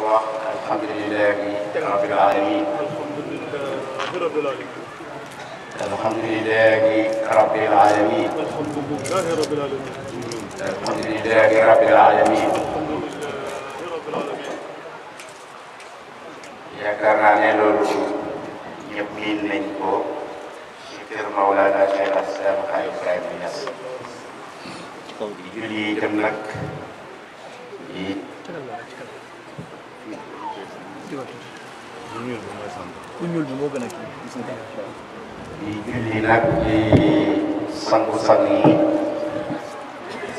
wax alhamdulillahi rabbil alamin alhamdulillahi rabbil alamin alhamdulillahi rabbil alamin yaakaar naa ne loolu ñëpp miin nañ ko ci kër Mawlana Cheikh al-Islam Xaaj Ibrahima Niass di julli itam nag di julli nag di sangu-sang yi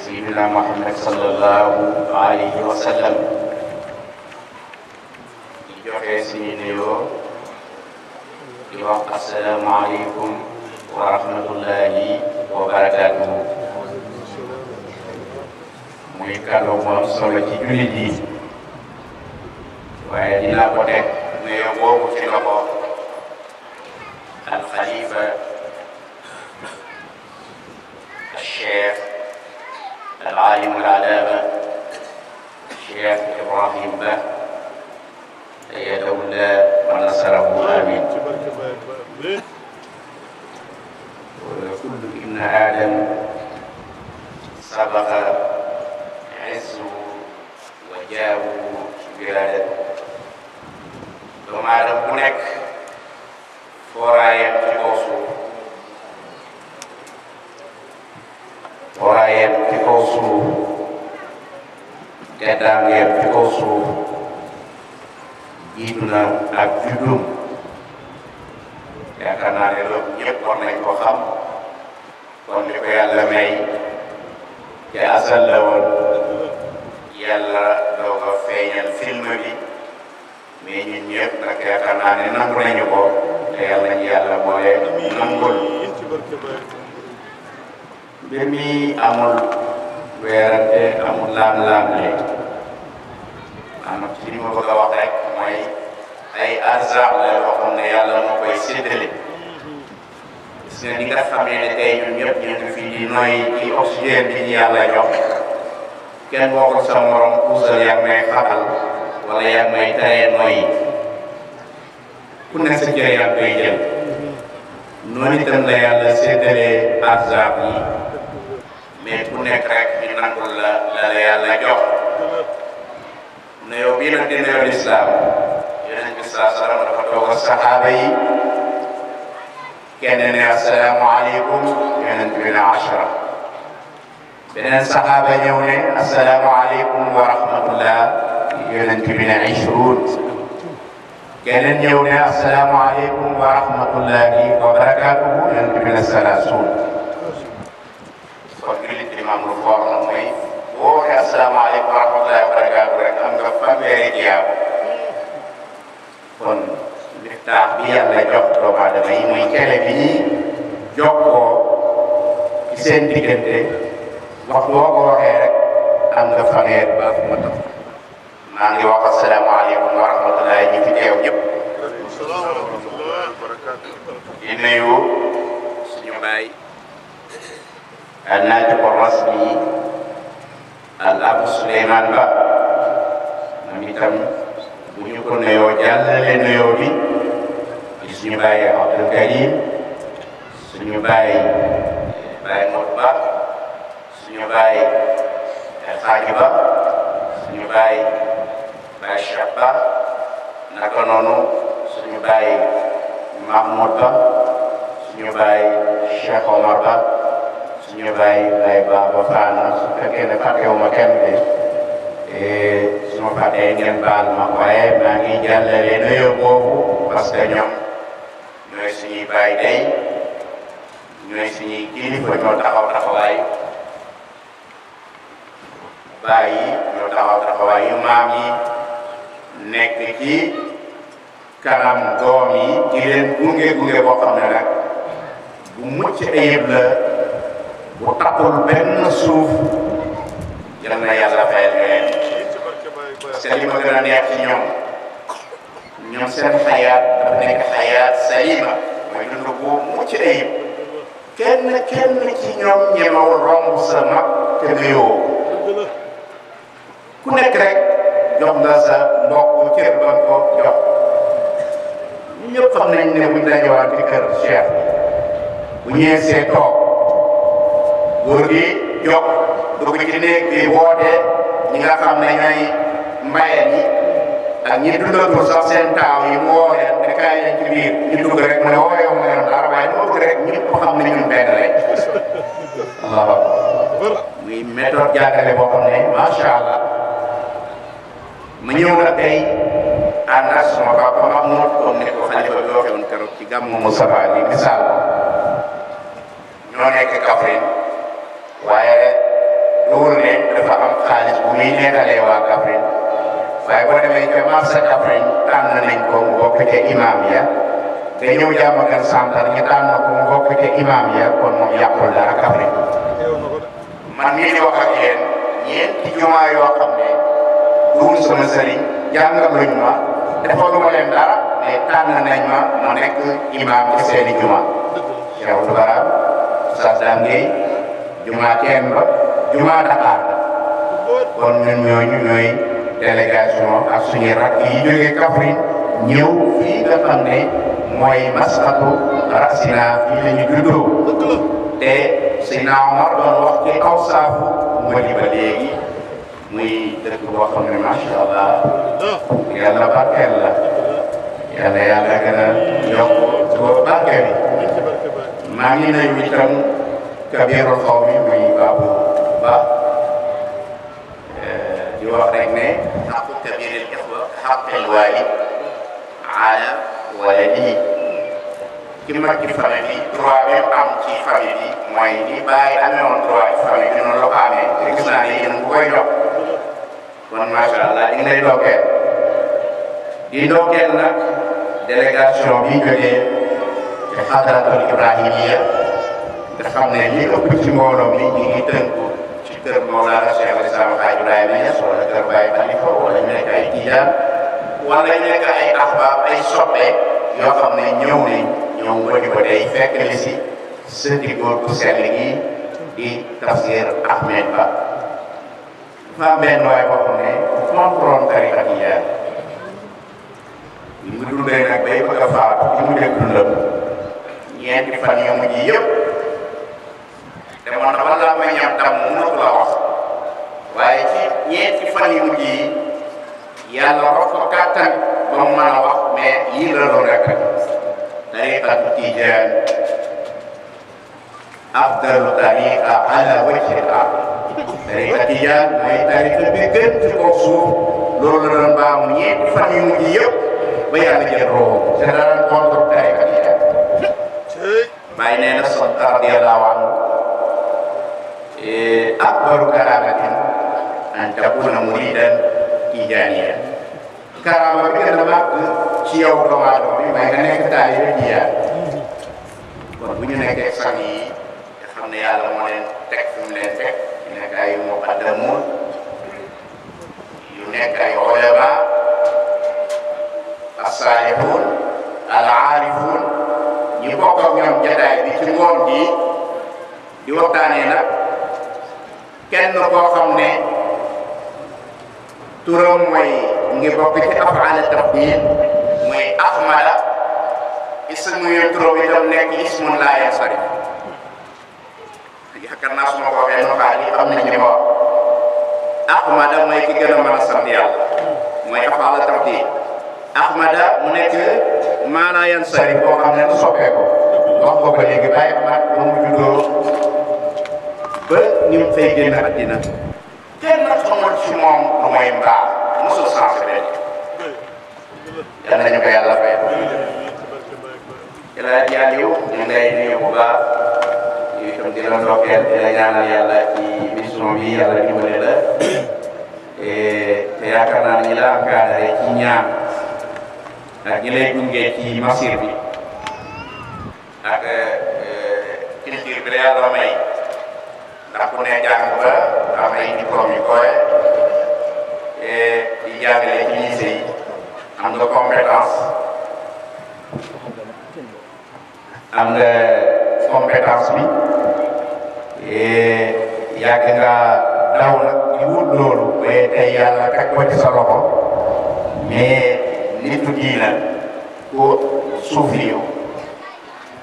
Sayyidina Muhammad sallallahu alayhi wa sallam di joxe suñu nuyoo di wax assalaamu aleykum wa rahmatullahi wa barakaatuhu muy kàddu bu am solo ci jullit yi waaye dinaa ko teg nuyoo boobu ci loxo al xalifa al cheikh al alim al alama cheikh Ibrahim Ba ayyadahullah wa nasarahu amin kullu ibn adam sabaqa izzuhu wa jaahuhu wilaadatuhu doomu aadama bu nekk fooraayam ci kaw suuf fooraayam ci kaw suuf teddaangeem ci kaw suuf jiitu na ak juddum yaakaar naa ne loolu ñëpp war nañ ko xam kon li ko yàlla may te asal la woon yàlla doog a feeñal film bi mais ñun ñëpp nag yaakaar naa ne nangu nañu ko te yàlla nañu yàlla boole nangul mbir mi amul weerante amul laam-laamle maanaam ci li ma bëgg a wax rek mooy ay arzaq la yoo xam ne yàlla moo koy séddale gis nga ni nga xamee ne tey ñun ñëpp ñu ngi fii di noyyi ci oxygène bi ñu yàlla jox kenn waxul sa morom puusal yaa ngi may xatal wala yaa ngi may taree noyyi ku ne sa cër yaa ngi koy jël noonu itam la yàlla séddalee arzaq yi mais ku nekk rek ñu nangul la yàlla jox nuyoo bii nag di nuyoo lislaam yonent bi saa salaam dafa toog ak saxaaba yi kenn ne assalaamu aleykum yonent bi ne ashara beneen saxaaba ñëw ne assalaamu aleykum wa rahmatullah yonent bi ne ishruun keneen ñëw ne assalaamu aleykum wa rahmatullahi wa barakaatuhu yonent bi ne salaasuun kon jullit bi maam lu foor na mooy boo waxee assalaamu aleykum wa rahmatullahi wa barakaatuhu rek am nga fanweeri jiyaabu kon liftaax bi yàlla jox doomu aadama yi muy kele bi ñuy jokkoo ci seen diggante wax boo ko waxee rek am nga fanweer ba fu ma tax maa ngi wax asalaamaaleykum wa rahmatullahi ñi fi teew ñëpp di nuyu suñu baay al naatiqu rasmi al abu Souleymane Ba moom itam bu ñu ko nuyoo jàllale nuyoo bi di suñu baay Abdul Karim suñu baay Modou Ba suñu baay Xaaji Ba suñu baay Cheikh Ba naka noonu suñu baay Mahmoud Ba suñu baay Cheikh Omar Ba suñu baay Baba Fana su fekkee ne fàttewuma kenn de su ma fàttee ngeen baal ma waaye maa ngi jàllale nuyoo boobu parce que ñoom ñooy suñuy baay day ñooy suñuy kilifa ñoo taxaw taxawaay baay yi ñoo taxaw taxawaay yu maam yi nekk ci kanam doom yi di leen gunge boo xam ne nag bu mucc ayib la bu takkul benn suuf yal na yàlla fayal leen parce que li ma gën a neex ci ñoom seen xayaat dafa nekk xayaat salima mooy dund bu mucc ayib kenn ci ñoom ñemewul romb sa mag te nuyoo ku nekk rek jox nga sa mbokk cër ba ko jox ñëpp xam nañ ne buñ dajewaat ci kër Cheikh bu ñëwee see toog góor gi jóg dugg ci néeg bi woote ñi nga xam ne ñooy mbayeen yi ak ñi dundatul sax seen taaw yi mu woo leen ne kaay leen ci biir ñu dugg rek mu ne wooyoo ma leen dara waaye dama bëgg rek ñëpp xam ne ñun benn lañ waaw muy méthode jàngale boo xam ne macha allah ma ñëw nag tey ànd ak sama papa Mahmoud comme ne ko xalifa bi waxee woon keroog ci gàmmu Moustapha di misaal ñoo nekk Kaffrine waaye loolu ne dafa am xaalis bu muy neexalee waa Kaffrine waaye boo demee ca marché Kaffrine tànn nañ ko mu bokk ca imam ya te ñëw Diamaguène Centre ñu tànn ko mu bokk ca imam ya kon moom yàqul dara Kaffrine man mii di wax ak yéen ñeenti jumaa yoo xam ne duul sama sëriñ jàngal luñ ma defaluma leen dara mais tànn nañ ma mu nekk imam ci seeni juma Cheikh Doubaram Oustaz Dame Gueye juma Teen ba juma Dakar kon ñun ñooñu ñooy délégation ak suñuy rakk yi jógee Kaffrine ñëw fii nga xam ne mooy masxatu rasina fii la ñu juddoo te Seydina Omar doon wax ci kaw saafu Mali ba léegi muy dëkk boo xam ne macha allah yàlla barkeel la yàlla gën a yokk ko barkeel yi maa ngi nuyu itam kabirul xaw mi muy Babou Ba di wax rek ne xaqu kabiril ixwa xaqil waalid ala waladihi ki mag ci famille bi droit bi am ci famille bi mooy li bàyyi amee woon droit ci famille bi noonu la ko amee te gis naa ne yéen a ngi koy jox kon macha allah ñu ngi lay ndokkeel di ndokkeel nag délégation bi jógee ci xadratul ibrahimiya nga xam ne li ëpp ci mbooloo mi ñu ngi tënku ci kër Mawlana Cheikh al Islam Hadj Ibrahima Niass wala kër Baye Khalifa wala ñu nekk ay tijaan wala ñu nekk ay ahbaab ay soppe yoo xam ne ñëw nañ ñëw wëñu ko tey fekk li si sëti góor bu sell gi di Tafsir Ahmed Ba dafa am benn waay boo xam ne contrôle tariqa tijaan li mu dundee nag bay bëgg a faatu li mu dégg dundam ñeenti fan yu mujj yëpp demoon na ba la may ñam tam mënatu la wax waaye ci ñeenti fan yu mujj yi yàlla rof ko kàttan ba mu mën a wax mais lii la doon rek tariqatu tijaan afdalu tariqa ala wajhi al-ard tariqa tijaan mooy tariqa bi gën ci kaw suuf loolu la doon baamu ñeenti fan yu mujj yëpp ba yàlla jël roo te daan contre tariqa tijaan bàyyi nee na sant radiyallahu anhu akbaru karamatin an takuna muridan tijaaniyan karama bi gën a màgg ci yow doomu aadama bi may nga nekk taalibe tijaan kon bu ñu nekkee sang yi nga xam ne yàlla moo leen teg fi mu leen teg yu nekk ay muqaddamun yu nekk ay ulama as-salihun al-arifun ñu bokk ak ñoom jataay bi ci ngoon gi di waxtaanee nag kenn koo xam ne turam mooy ngi bokk ci af'al tafdil mooy ahmada ismu yu turam itam nekk ismun laa yansarif yaakaar naa su ma ko waxee nu xaar yi xam nañ li ma wax ahmada mooy ki gën a mën a sant yàlla mooy af'al tafdil ahmada mu nekk maa laa yansarif boo xam ne du soppeeku wax nga ko léegi bàyyi mat ba mu juddoo ba ni mu fay génn àddina kenn xamul ci moom lu mooy mbaax mosul sens benn yal nañu ko yàlla fay yàlla yàlla yow ñu ngi lay nuyu bu baax yow itam di la ndokkeel di la ñaanal yàlla ci mission bi yàlla dimbale la te yaakaar naa ne ñi la encadré ci ñaan ak ñi lay gunge ci masir bi ak culture bi la yàlla may ndax ku ne jàng ba am ay diplôme yu koy di jàngale ci lycée yi am nga compétence bi yàgg nga daw nag di wut loolu ba tey yàlla teg ko ci sa loxo mais nitu diina ku suufi yu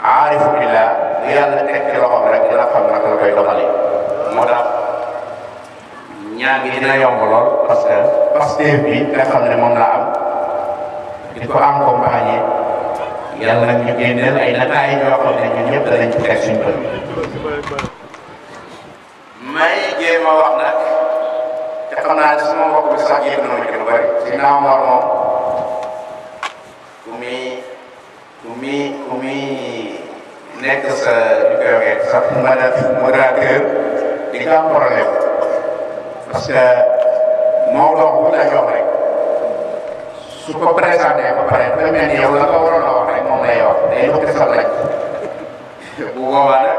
aarifu billah bu yàlla teg ci loxoom rek dina xam naka la koy doxale moo tax ñaan gi dina yomb lool parce que Pastef bi nga xam ne moom la am di ko accompagner yàlla nag ñu génneel ay nataay yoo xam ne ñun ñëpp danañ ci teg suñ bët may jéem a wax nag te xam naa ne sama mbokk bi sax yëpp na ma ci lu bëri si naaw Mor moom ku muy nekk sa ñu koy waxee sax modérateur di nga am problème parce que moo dox bu la jox rek su ko présenté ba pare ba mel ni yow la nga waroon a wax rek moom lay wax day bëgg sa laaj bu boobaa nag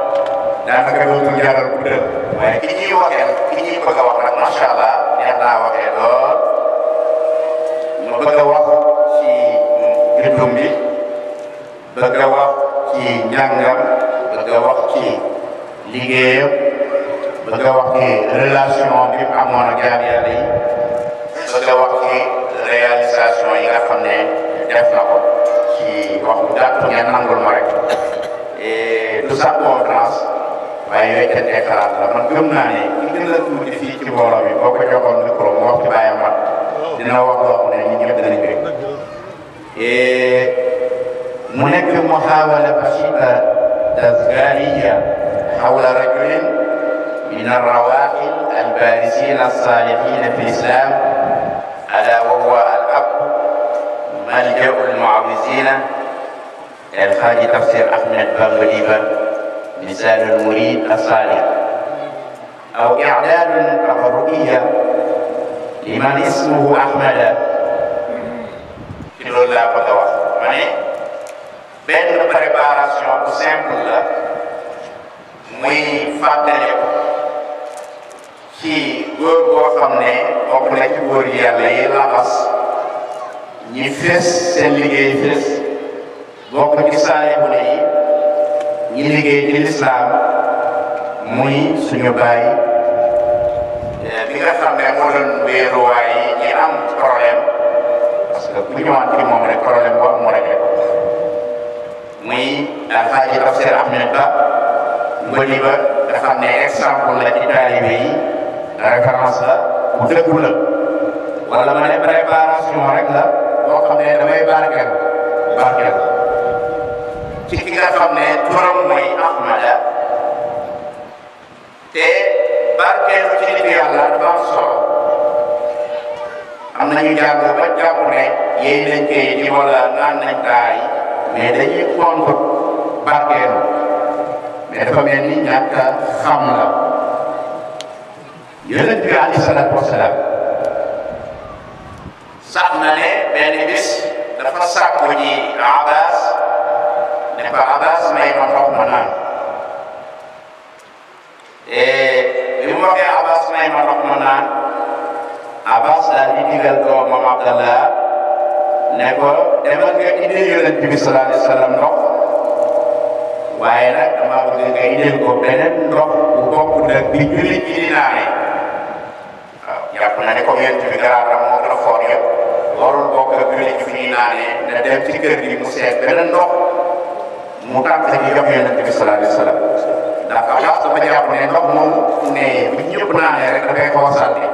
daanaka dootul jaral bu dëgg waaye ki ñuy bëgg a wax nag macha allah neex naa waxee lool ma bëgg a wax ci juddum bi bëgg a wax ci njàngam bëgg a wax ci liggéeyam bëgg a wax ci relation bi mu amoon ak jaam yàlla yi bëgg a wax ci réalisation yi nga xam ne def na ko ci wax bu gàtt ngeen nangul ma rek du sax conférence waaye weccante xalaat la man gëm naa ne ki gën a tuuti fii ci mbooloo mi boo ko joxoon micro mu wax ci bàyyam mat dina wax loo xam ne ñun ñëpp danañ koy mu nekk muhaawala basita tazkariya xawla rajulin min arrawaaxil albaarisin alsaalixina fi lislam ala wa huwa al ab maljau almuawizina alxaaji tafsir Ahmed Bamba Diba مثال المريد الصالح أو إعداد تبركية لمن اسمه أحمد ci loolu laa bëgg a wax ma ne benn préparation bu simple la muy fàttali ko ci góor boo xam ne bokk na ci góor yi yàlla yi laxas ñi fés seen liggéey fés bokk ci saalihu yi ñi liggéey ci lislaam muy suñu baay bi nga xam ne moo doon wéeruwaay yi ñi am problème parce que bu ñëwaat ci moom rek problème boobu mu réglé ko muy Alxaaji Tafsir Ahmed Ba Mbodi Ba nga xam ne exemple la ci taalibe yi référence la bu dëggu la wala ma ne préparation rek la boo xam ne damay barkeel ci ki nga xam ne turam mooy Ahmada te barkeelu ci nit yàlla dafa am solo am nañu jàng ba jàpp ne yéey nañ koy di wala naan nañ daay mais dañuy contre barkeelu mais dafa mel ni ñàkk a xam la yonent bi alayhi salaatu wasalaam sax na ne benn bis dafa sàkku ji Abbas ne ko Abbas may ma ndox ma naan bi mu waxee Abbas may ma ndox ma naan Abbas daal di digal doomam Abdallah ne ko demal nga indil yonent bi sallallahu alayhi wa sallam ndox waaye nag dama bëgg nga indil ko beneen ndox bu bokk nag bi jullit yi di naane waaw jàpp na ne comme yonent bi garaatam moo gën a foor yëpp warul bokk ak jullit yi fi ñuy naane ne dem ci kër gi mu seet beneen ndox mu tànk ci jox yonent bi sallallahu alayhi wa sallam ndax Abbas dafa jàpp ne ndox moom ne bu ñëpp naanee rek dafay xaw a sànni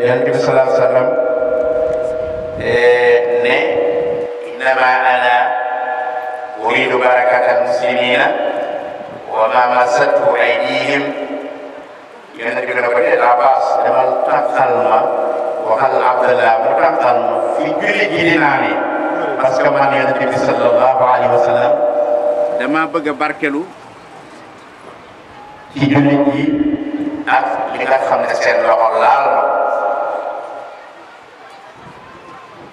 yonent bi sallallahu alayhi wa sallam ne innama ana uridu barakata muslimina wa ma massathu aydihim yonent bi ne ko de Abbas demal tànqal ma waxal Abdallah mu tànqal ma fi jullit yi di naanee parce que man yonent bi sallallahu alayhi wa sallam dama bëgg a barkelu ci jullit yi ak li nga xam ne seen loxo laal na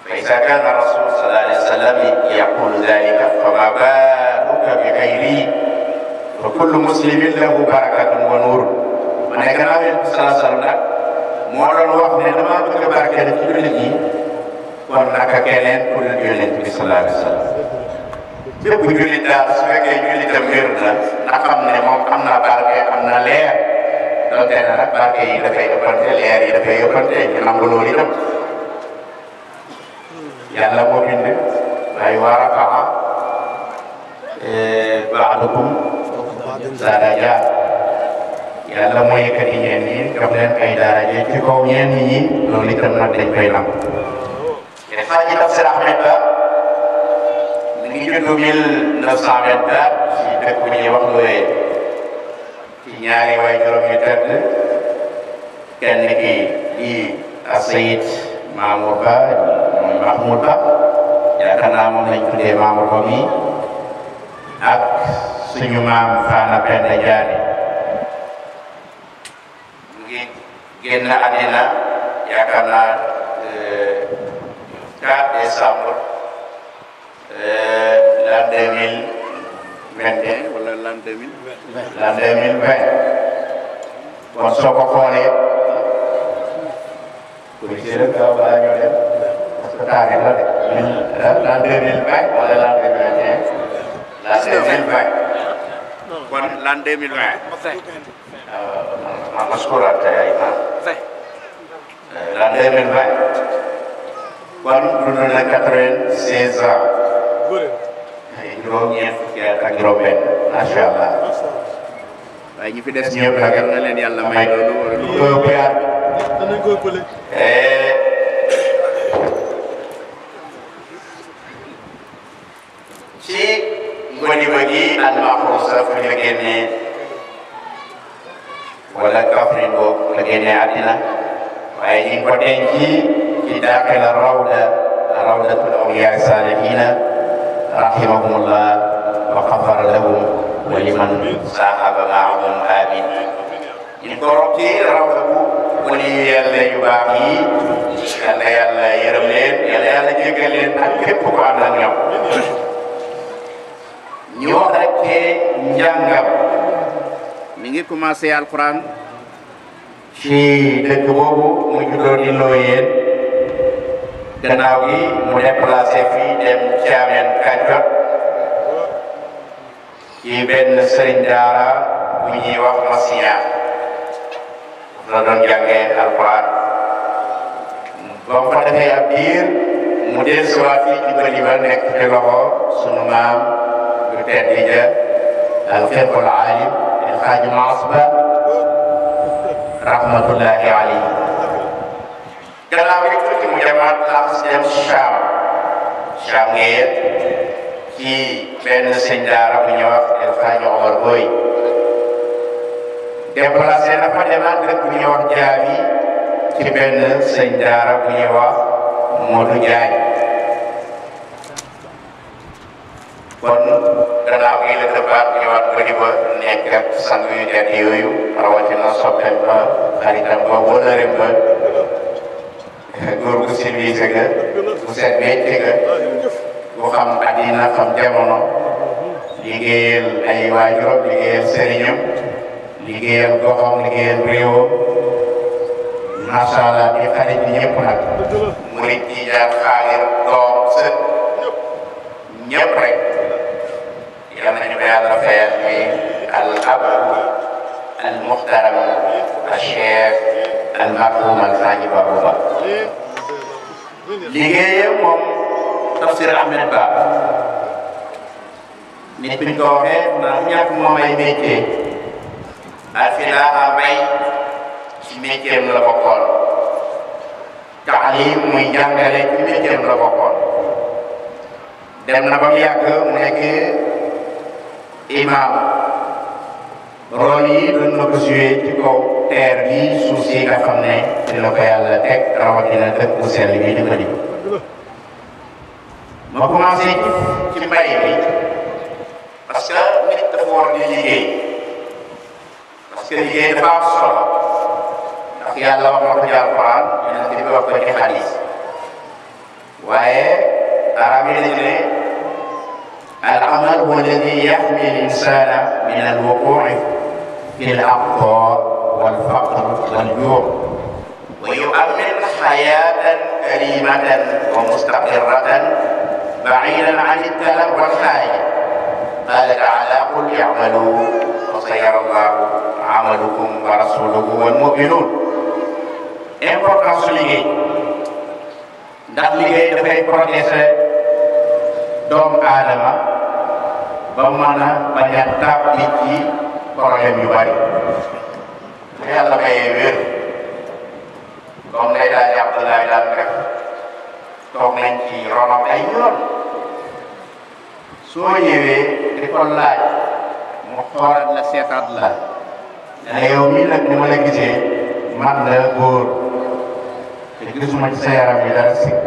fa iza kaana rasul sallallahu alayhi wa sallam yaqulu dhalika fa ma baaluka bi ghayri fa kullu muslimin lahu barakatun wa nuur ma ne gannaaw yonent bi sallallahu alayhi wa sallam nag moo doon wax ne dama bëgg a barkelu ci jullit yi kon naka keneen ku dul yonent bi sallallahu alayhi wa sallam bépp jullit daal su fekkee jullitam wér na nga xam ne moom am na barke am na leer donc donte na nag barke yi dafay ëppante leer yi dafay ëppante ñu nangu loolu itam yàlla moo bind waaye wa rafa'a ba'dakum darajaat yàlla moo yëkkati ñeen ñi jox leen ay daraja ci kaw ñeen ñi loolu itam nag dañ koy nangu Xaaji Tafsir Ahmed Ba mi ngi juddu 1924 ci dëkk bu ñuy wax Ndoye ci ñaari waay juróom yu tedd kenn ki di Sayid Mamour Ba mooy Mahmoud Ba yaakaar naa moom lañ tuddee Mamour Ba mi ak suñu maam Fana Penda Diané mu ngi génn àddina yaakaar naa 4 décembre l'an 2021 wala l'an 2020 l'an 2020 kon soo ko xoolee policier la gaaw balaa ñoo dem parce que taarix la de l'an 2020 wala l'an 2021 l'an 2020 kon l'an 2020 mashkura ay ma l'an 2020 kon dund na 96 ans juróom-ñeent fukki at ak juróom-benn macha allah waaye ñi fi des ñëpp nag yal na leen yàlla may loolu wala lu ko ëppee danañ ko ëppale ci ngoniba gi al-Mahrousa fu ñu la génnee wala Kaffrine boobu la génnee àddina waaye ñu ngi ko denc ci daaxil rawdatul awliyaa saalihiina rahimahumullah wa xafara lahum wa liman saaxaba maahum amin ñu ko rob ci rawda bu wali yàlla yu baax yi yàlla yàlla yërëm leen yàlla jéggal leen ak képp ko ànd ak ñoom ñu wax rek ci njàngam mi ngi commencé alquran ci dëkk boobu mu juddoo di Looyeen gannaaw gi mu déplacé fii dem Thiamène Kajoor ci benn sëriñ daara bu ñuy wax Masiya la doon jàngee alquran ba mu fa defee ab diir mu dellusiwaat fii ci Baliba nekk ci loxo sunu maam bu tedd ja al-fiqhul aalim El Hadji Maas Ba rahmatullahi alayhi gannaaw gi tuuti mu demaat laxas dem Cham ngeen ci benn sëñ daara bu ñuy wax El Hadji Omar Boy déplacé na fa demaat dëkk bu ñuy wax Jaabi ci benn sëñ daara bu ñuy wax Modou Diagne kon gannaaw gi la dëppaat ñëwaat ba di ba nekk ak sang yu tedd yooyu rawatina soppeem ba xaritam ba wóolareem ba góor gu civilisé ga bu set wecc ga bu xam àddina xam jamono liggéeyal ay waajuram liggéeyal sëriñam liggéeyal goxam liggéeyal réewam macha allah di xarit bi ñëpp nag murit yi jaar xaalir doom sët ñëpp rek yal nañu ko yàlla fayal mi al ab al muxtaram al cheikh al marhum al Hadji Babou Ba liggéeyam moom Tafsir Ahmed Ba nit bi ñu ko waxee ndax ñàkk moom ay métier alfilaa bay ci métier la bokkoon taalim muy jàngale ci métier la bokkoon dem na ba mu yàgg mu nekk imam rôle yi doon na ko joué ci kaw terre bi suuf si nga xam ne dina ko yàlla teg rawatina dëkk bu sell bi di Madina ma commencé ci mbay bi parce que nit dafa war di liggéey parce que liggéey dafa am solo ndax yàlla wax na ko ci Alxuraan yonent bi wax ko ci xadiis waaye arab yi dañu ne al-amal huwa alladi yaxmi al-insana min al-wuqu'i fi al-aqtar wal-faqr wal-juu' wa yu'ammin hayatan karimatan wa mustaqirratan ba'idan 'an al-talab wal-haaja qala ta'ala qul i'malu fa sayara Allahu amalukum wa rasuluhu wal mu'minun. Importance su liggéey ndax liggéey dafay protéger doomu aadama ba mën a bañ a tàbbi ci problème yu bari. bu yàlla mayee wér comme lay daal di Abdoulaye daan def toog nañ ci ronam ay yoon soo ñëwee di ko laaj mu xoolaat la seetaat la ne yow mii nag ni ma la gisee man la góor te gisuma ci sa yaram yi dara sikk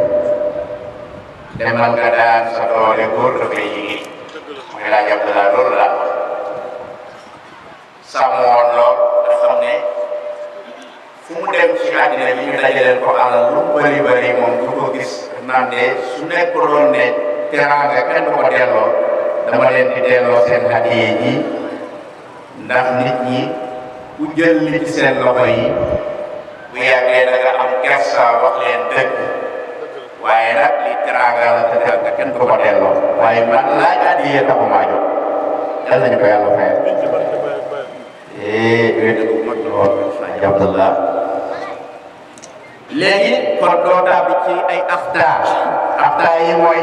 demal nga daan sa doole góor dafay liggéey muy laaj Abdoulaye loolu laa wax sàmmoon lool nga xam ne fu mu dem ci àddina bi ñu dajaleel ko alal lu bari bari moom du ko gis naan de su nekkuloon ne teraanga kenn du ko delloo dama leen di delloo seen hadiye ji ndax nit ñi ku jël li ci seen loxo yi bu yàggee da nga am kersa wax leen dëgg waaye nag li teraanga la te teraanga kenn du ko delloo waaye man laaj hadiye taxu maa jóg yal nañu ko yàlla fayal wéete bu mag lool sëñ Abdallah léegi kon doo tàbbi ci ay afta yi mooy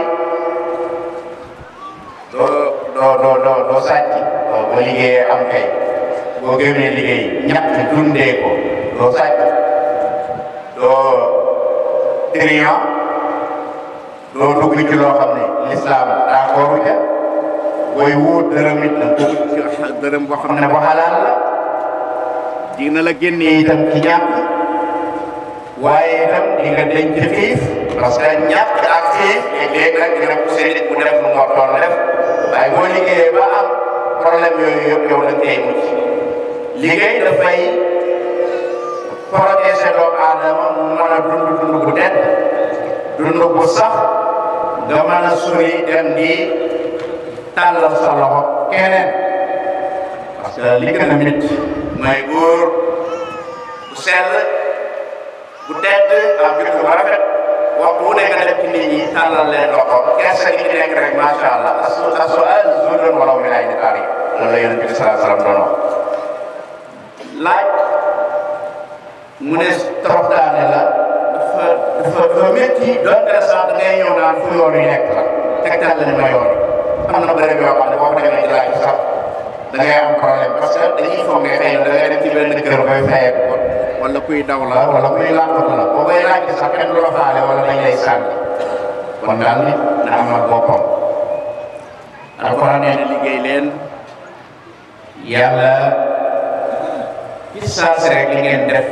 doo sàcc boo liggéeyee am kay boo gëmee liggéey ñàkk dundee ko doo sàcc doo trian doo dugg ci loo xam ne l'islam d'accordu ca booy wóor dërëm it na dugg ci dërëm boo xam ne bu xalaal la dina la génnee itam ci ñàkk waaye itam di nga denc xiif parce que ñàkk ak xiif léeg-léeg nag dina poussé nit mu def lu moo toll def waaye boo liggéeyee ba am problème yooyu yëpp yow la tey mucc liggéey dafay protéger doomu aadama mu mën a dund bu tedd dund bu sax nga mën a sori dem di tàllal sa loxo keneen parce que li gën a mit mooy góor bu sell bu tedd am jikko bu rafet waxtu wu nekk nga def ci nit ñi tàllal leen loxo kersa gi ci nekk rek macha allah as-su'aal zullun wa law min ayni qaari loolu la Yonent bi sallallahu alayhi wa sallam doon wax laaj mu ne toroxtaane la dafa métti donte sax da ngay ñëw naan fu yoon yi nekk la tegtal la ne ma yoon am na bërëb yoo xam ne boo ko demee di laaj sax da ngay am problème parce que dañuy foog ne xëy na da ngay dem ci benn kër koy fayee ko wala kuy daw la wala kuy làqatu la boo koy laaj sax kenn du la faale wala dañ lay sànni kon daal nit na am ak boppam alxuraan nee na liggéey leen yàlla ci saasi rek li ngeen def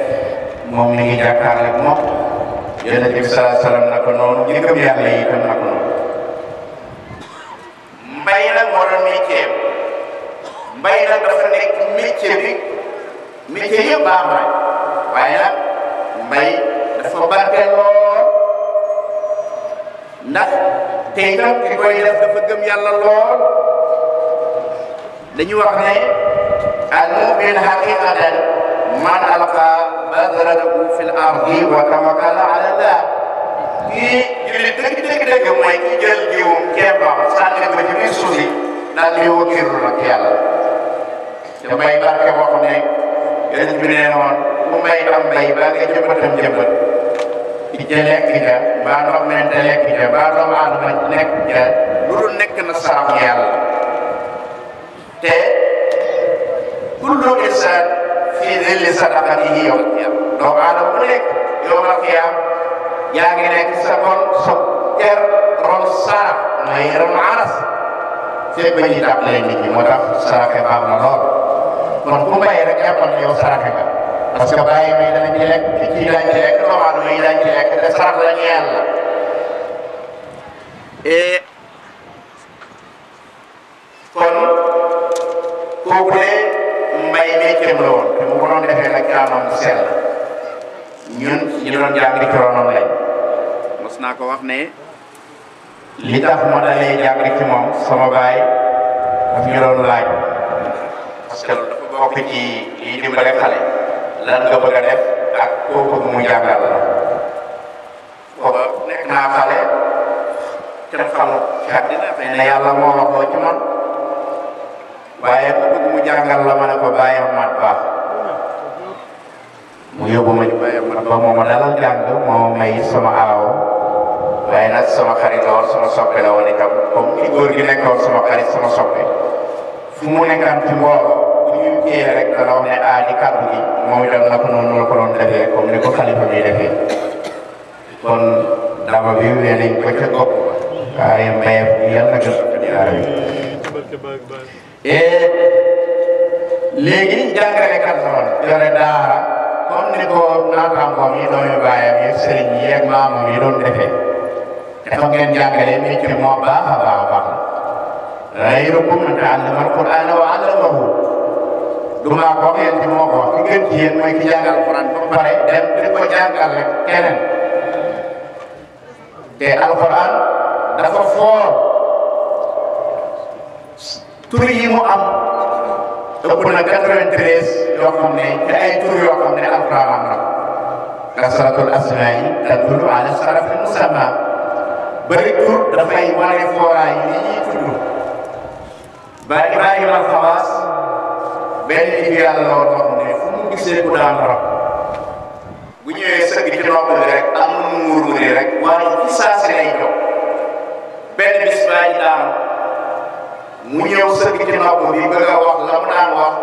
moom mi ngi jàkkaarloo ak moom Yonent bi sallallahu alayhi wa sallam na ko noonu ñi gëm yàlla yi itam na ko noonu mbay nag moo doon métier mbay nag dafa nekk métier yëpp baax na waaye nag mbay dafa barke lool ndax te itam ki koy def dafa gëm yàlla lool dañu wax ne al mu'min haqiqatan man alqa badratahu fil ardi wa tawakkala ala Allah kii julli dëgg mooy ki jël jiwum keebam sànni ko ci biir suuf si daal di wakkiirlu nag yàlla te mbay barke boo xam ne Yonent bi nee woon mu mbay am mbay ba nga jëmbatam jëmbat ci ca lekk ja mbaa ndox mente lekk ja mbaa doomu aadama nekk ja lu dul nekk na sarax yàlla te kullu insaan fi zilli sadaqatihi yawmal qiyaama doomu aadama bu nekk yawmal qiyaama yaa ngi nekk sa kon sa ker ron sarax mooy ron aras fépp ba ñuy tàmbalee nit ñi moo tax saraxe baax na lool kon bu mbay rek jàppal ne yow saraxe nga parce que bàyyi may dana ci lekk picc yi daañu ci lekk doomu aadama yi daañu ci lekk te sarax la ñu yàlla kon kooku de mbay métier la woon te mu ko doon defee nag jaamam sell ñun ñu doon jàng ci ronam lañ mos naa ko wax ne li tax ma dalee jàng ci moom sama baay daf ñu doon laaj parce que dafa bokk ci lii dimbale xale lan nga bëgg a def ak koo bëgg mu jàngal la booba nekk naa xale kenn xamul ci àddina xëy na yàlla moo waxoo ci man waaye ku bëgg mu jàngal la ma ne ko bàyyi mat baax yóbbu ma ñu ba moo ma dalal jàng moo may sama aaw waaye nag sama xarit la woon sama soppe la woon itam comme ni góor gi nekkoon sama xarit sama soppe fu mu nekkaan ci mbooloo bu ñu kii rek dana wax ne di kàddu gi moom itam na ko noonu la ko doon defee comme ni ko xalifa bi defee kon dama bi wee nañ ko ca gopp waaye mbayef bi yàlla na gën léegi jàngalekat la woon yore daara comme ni ko naataangoom yi doomi baayam yi sëriñ yi ak maamam yi doon defee dafa ngeen jàngale métier moo baax a baax a baax xayrukum man ta'allama al-Qur'ana wa 'allamahu du maa ko ngeen ci moo ko wax ki gën ci yéen mooy ki jàngal Alxuraan ba pare dem di ko jàngal rek keneen te Alxuraan dafa foor tur yi mu am ëpp na 93 yoo xam ne te ay tur yoo xam ne Alxuraan am na kasratul asmaa'i tadullu ala sharafil musamma bëri tur dafay wane fooraay yi ñuy tudd ba Ibrahima al-Xawaas benn nit yàlla la woon wax ne fu mu gisee ku daan rab bu ñëwee sëgg ci nopp bi rek am na mu muur rek waaye ci saa si lay jóg benn bis baa ji daanu mu ñëw sëgg ci nopp bi bëgg a wax la mu daan wax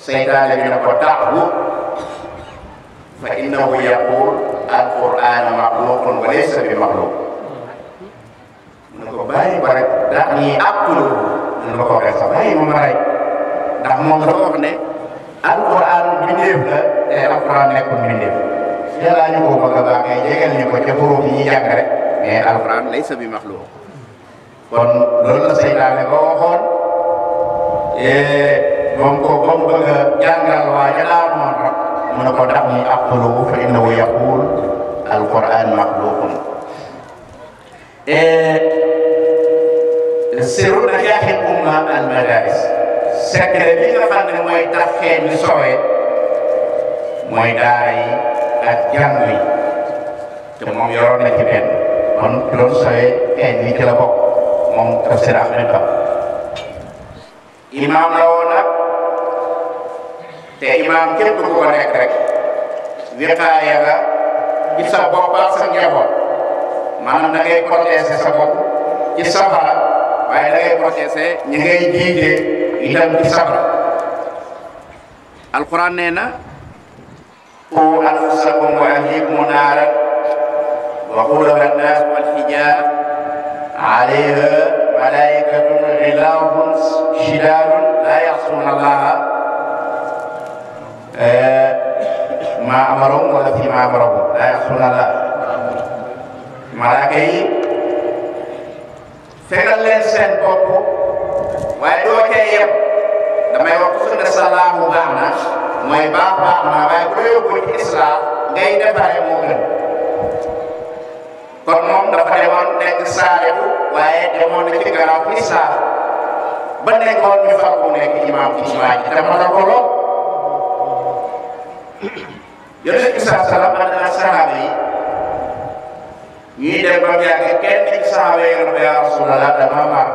seytaane bi ne ko da'hu fa innahu yaqul al-Qur'anu maxluqun wa laysa bi maxluq mu ne ko bàyyi ba rek da'ni aqtuluhu mu ne ko waxee sax bàyyi ma ma rey ndax moom dafa wax ne Alquran mbindeef la te Alquran nekkul mbindeef yàlla ñu ko bëgg a baaxee jégal ñu ko ca xuruuf yi ñuy jàng rek mais Alquran laysa bi maxluq kon loolu la seytaane ba waxoon moom ko ba mu bëgg a jàngal waa ja daanoon rek mu ne ko da'ni aqtuluhu fa innahu yaqul Alquran maxluqun sirru najaaxil umma al madaris secret bi nga xam ne mooy tax xeet wi sowe mooy daara yi ak jàng yi te moom yoroon na ci benn kon ki doon sowe xeet wi ci la bokk moom tafsir Ahmed Ba imaam la woon nag te imaam képp ku ko nekk rek wiqaaya nga ci sa bopp ak sa njaboot maanaam da ngay protéger sa bopp ci safara waaye da ngay protéger ñi ngay jiite itam ci safara alquran nee na qu anfusakum wa ahlikum naaran waquuduha an-naas wal hijaara alayha malaa'ikatun ghilaazun shidaadun laa ya'suuna Allaaha maa amarahum wala fiimaa amarahum laa ya'suuna Allaaha malaaka yi fegal leen seen bopp waaye doo cay yem damay wax su ne salaamu baax na mooy baax na waaye bu la yóbbu ci islam ngay defaree moo gën kon moom dafa demoon nekk saalihu waaye demoon na ci gannaaw islam ba nekkoon ñu far bu nekk imaam ci jumaa ji te matal ko lool yonent bi salaam ànd na sahaaba yi ñuy dem ba mu yàgg kenn ci sahaaba yi nga yaa Rasulallah dama mar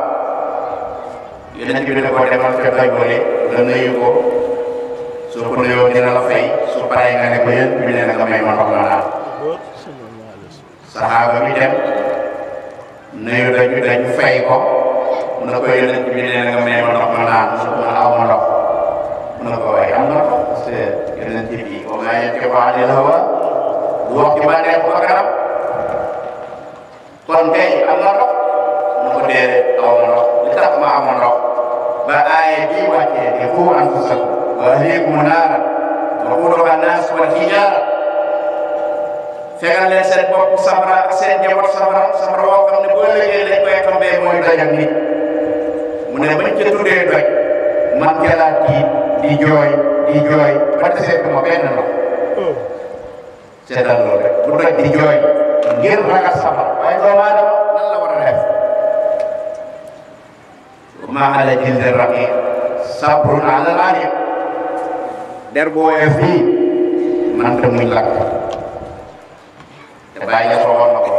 yonent bi ne ko demal ca bay boole nga nuyu ko soo ko nuyoo dina la fay su paree nga ne ko yéen bi ne nga may ma ndox ma naan sahaaba bi dem nuyu dañu fay ko mu ne ko yonent bi ne nga may ma ndox ma naan mu ne ko man aw ma ndox mu ne ko waaye am na ko parce que yonent bi wa maa yantiqu anil hawaa du wax ci bànneexu bakkanam kon kay am na ndox mu ne ko déedéet aw ma ndox li tax ma amoon ndox ba aaya bii wàccee ne quu anfusakum wa ahliikum naaran waquuduha an-naas wal hijaara fegal leen seen bopp safara ak seen njaboot safara woo xam ne boo liggéey lañ koy tombee mooy dojam nit mu ne bañ ca tuddee doj man ca laa tiit di jooy ba deseetu ma benn ndox seetal loolu rek bu doj di jooy ngir ragal safara waaye doomu aadama nan la war a def ma ala jildi raqiq sabrun ala al-aniq der boo woyof fii man te muñ lakk te bàyyi la waxoon na ko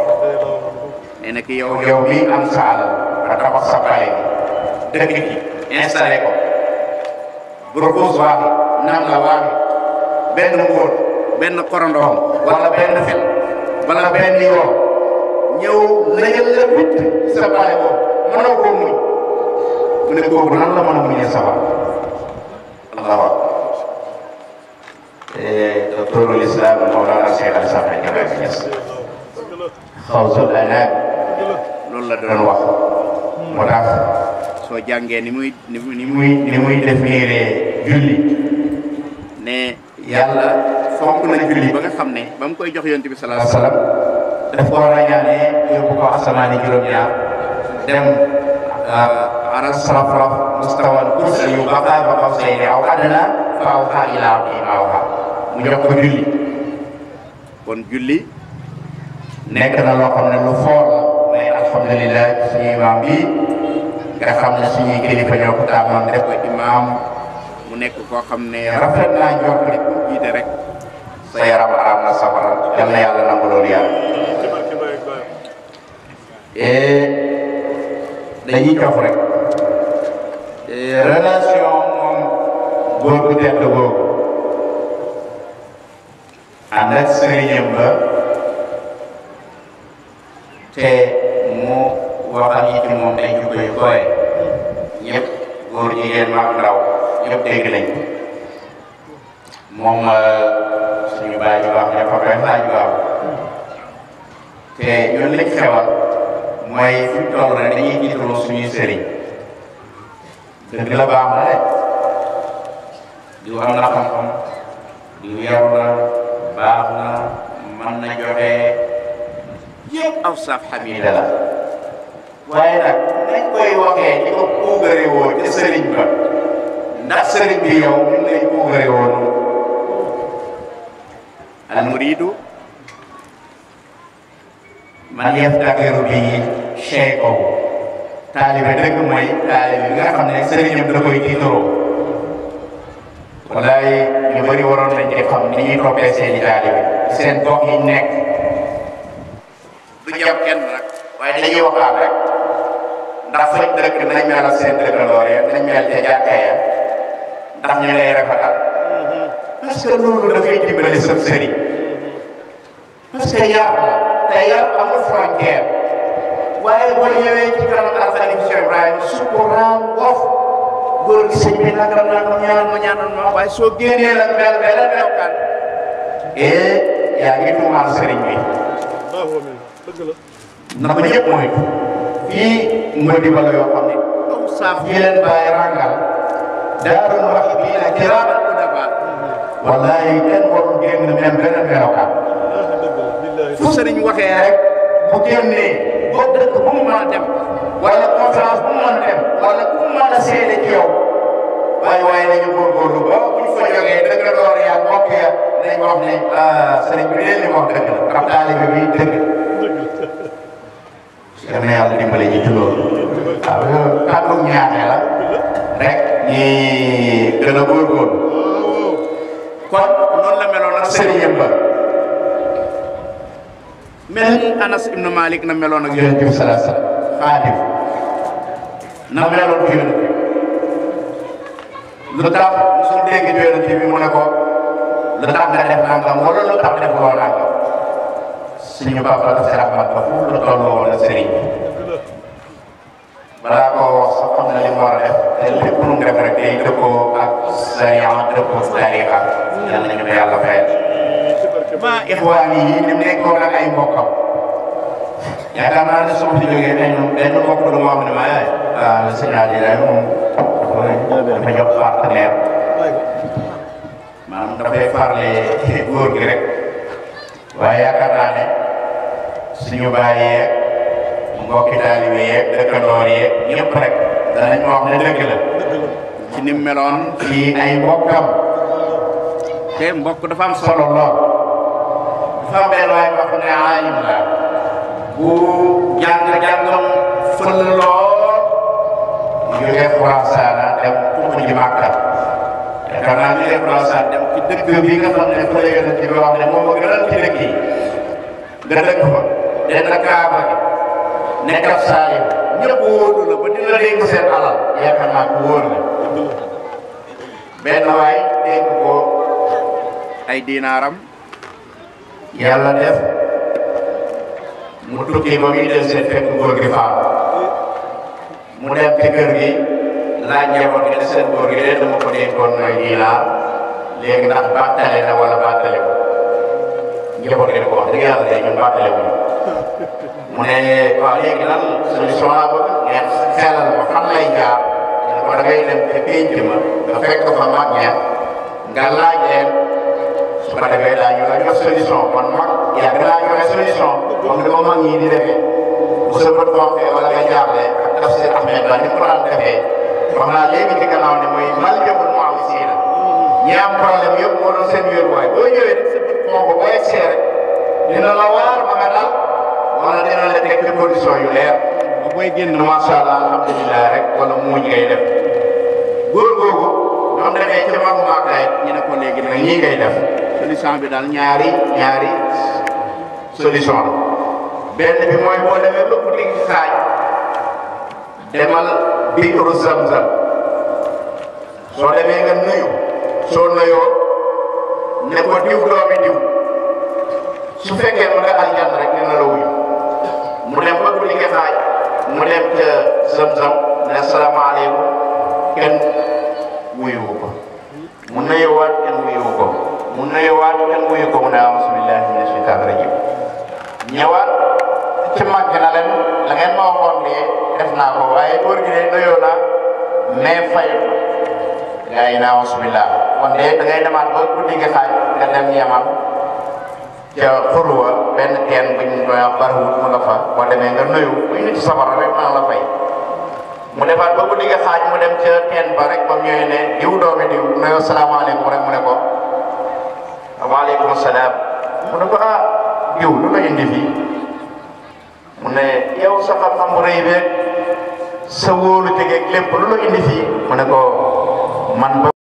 nee na ki yow mi am sa alal nga tabax sa pale bi dëkk gi installé ko burkuus waaxi nam la waaxi benn mbóot benn korondoom wala benn fel wala benn yoo ñëw lëjal la witt sa baay boobu mënoo koo muñ mu ne kooku nan la mën a muñee safara allahu akbar docteur l'islam Mawlana Cheikh Al Islam Ibrahima Niass xawsul anam loolu la doon wax moo tax soo jàngee ni muy définir julli ne yàlla fonk na julli ba nga xam ne ba mu koy jox yonent bi sallallahu alayhi wasallam daf ko rañaane yóbbu ko asamaani juróom-ñaar dem aras raf-raf mustawan kursi yu baqaa ba qawsayni aw adnaa fa awhaa ilaa abdihi maa awhaa mu jox ko julli kon julli nekk na loo xam ne lu foor la mais alhamdulilah suñu imam bi nga xam ne suñuy kilifa ñoo ko taamoon def ko imam mu nekk koo xam ne rafet naa njort ne ku jiite rek sa yaram araam na safara yal na yàlla nangu loolu yàlla dañuy cof rek relation moom góor gu tedd googu ànd ak sëriñam ba te mu waxal yi ci moom day jukko yu koy ñëpp góor jigéen mag ndaw ñëpp dégg nañ moom suñu baay ju wax dafa koy laaj bu am te ñun liñ xewal mooy fi mu toll rek dañuy jiitaloo suñuy sëriñ dëgg la baax na de diw am na xam-xam diw yaru na baax na mën na joxe yëpp aw saf xamida la waaye nag nañ koy waxee di ko puugare woo ci sëriñ ba ndax sëriñ bi yow ñu ngi lay puugare woo noonu al muridu man yaftaxiru bi cheikhahu taalibe dëgg mooy taalibe bi nga xam ne sëriñam da koy tiitaroo wallaay ñu bëri waroon nañ ci xam ni ñuy toppee seeni taalibe seen gox yi nekk du jam kenn nag waaye dañuy waxaat rek ndax fañ dëkk nañ mel ak seen dëkkandoor ya nañ mel ca jàkka ya ndax ñu lay rafetal parce que loolu dafay dimbali sa sëriñ parce que yar la te yar amul frontière waaye boo ñëwee ci kanam alxalif Cheikh Ibrahima sukuraam wof góor gi sëñ bi nangam ñaan ma ñaanal ma waaye soo génnee la mel beneen melokaan yaa ngi tuumaal sëriñ bi na ko ñëpp mooy fii nga dibala yoo xam ne aw saaf yi leen bàyyi rangal daarul wax bii nag kiraaman udaba wallahi kenn warul génn même beneen melokaan fu sëriñ waxee rek bu génnee boo dëkk bu mu mën a dem wala conférence bu mu mën a dem wala bu mu mën a seede ci yow waaye nañu góorgóorlu ba bu ñu fa jógee dëkk door yaa mbokk ya nañ wax ne sëriñ bi leen li wax dëgg la xam taalibe bi dëgg yal na yàlla dimbale ñu ci loolu waaw kàddu ñaaxee la rek ñi gën a góorgóorlu kon noonu la meloon ak sëriñam ba mel ni Anas ibn Malik na meloon ak yonent bi sallallahu alayhi wasallam xaadim na meloon ci yonent bi lu tax su dégg ci yonent bi mu ne ko lu tax nga def nangam wala lu tax def loo nangam suñu papa daf si rahmat ba fu lu toll woon la sëriñ bi balaa koo wax sax xam na li mu war a def te lépp lu mu def rek day dëppoo ak sariya dëppoo tariqa yal nañu ko yàlla fayal ma ixwaan yi ni mu nekkoon ak ay mbokkam yaakaar naa ne su ma fi jógee benn mbokk du ma wax ne ma yaay waaw sëñ Adi daal moom dafa jox partenaire maanaam dafay farle góor gi rek waaye yaakaar naa ne suñu baay yeeg mbokki taalibe yeeg dëkkandoor yeeg ñëpp rek danañ ma wax ne dëgg la ci ni mu meloon ci ay mbokkam te mbokk dafa am solo lool dafa am benn waay wax ne aalim la bu jàng-jàngam fël lool mu jógee Xuraasaan dem tuxu ji Màkka yaakaar naa jógee Xuraasaan dem ci dëkk bi nga xam ne fa la yonent bi wax ne moom a gënal ci dëkk yi nga dëkk fa den na Kaaba gi nekk ab saalim ñëpp wóolu la ba dina dénk seen alal yaakaar naa ko wóor la benn waay dénk ko ay dinaaram yàlla def mu tukki ba muy del seen fekk góor gi faatu mu dem ci kër gi laaj njaboot gi ne seen góor gi de dama ko dénkoon ay dinaar léegi ndax bàttale na wala bàttale wu njaboot gi ne ko wax dëgg yàlla de ñun bàttale wuñu mu ne waaw léegi lan solution laa bëgg ngeen xelal ma fan lay jaar ne ko da ngay dem te pénc ma nga fekk fa mag ñeent nga laaj leen su ko defee daañu la jox solution kon mag yàgg naa joxe solution comme ni ko mag ñi di defee bu sa bët xonqee wala nga jaaxle ak tafsir Ahmed Ba ni ko daan defee wax naa léegi ci gannaaw ne mooy mal jëmul mu am siina ñi am problème yëpp moo doon seen wéeruwaay boo ñëwee sa bët xonq boo egsee rek dina la waar ba nga dal wala dina la teg ci condition yu leer ba booy génn macha allah alhamdulilah rek wala muuñ ngay def góor googu ñoom defee ci magu maakaay ñu ne ko léegi nag ñii ngay def solution bi daal ñaari solution la benn bi mooy boo demee ba guddi gi xaaj demal biiru Zamzam soo demee nga nuyu soo nuyoo ne ko diw doomi diw su fekkee mu nga aljanna rek dina la wuyu mu dem ba guddi gi xaaj mu dem ca Zamzam ne asalaamaaleykum kenn wuyuwu ko mu nuyuwaat kenn wuyuwu ko mu nuyuwaat kenn wuyu ko mu ne a'uuzu billaahi mina shaytaani rajiim ñëwaat ci màgg na leen la ngeen ma waxoon de def naa ko waaye góor gi de nuyoo naa mais fayu gaa yi naa a'uuzu billaahi kon de da ngay demaat ba guddi gi xaaj nga dem Yaman ca xurwa benn teen buñ koy wax barwut mu nga fa boo demee nga nuyu buy nit safara rek maa la fay mu defaat ba guddi gi xaaj mu dem ca teen ba rek ba mu ñëwee ne diw doomi diw nuyoo salaamaaleykum rek mu ne ko waaleykum salaam mu ne ko ah diw lu la indi fii mu ne yow sa xam-xam bu rëy beeg sa wóolu tegeeg lépp lu la indi fii mu ne ko man ba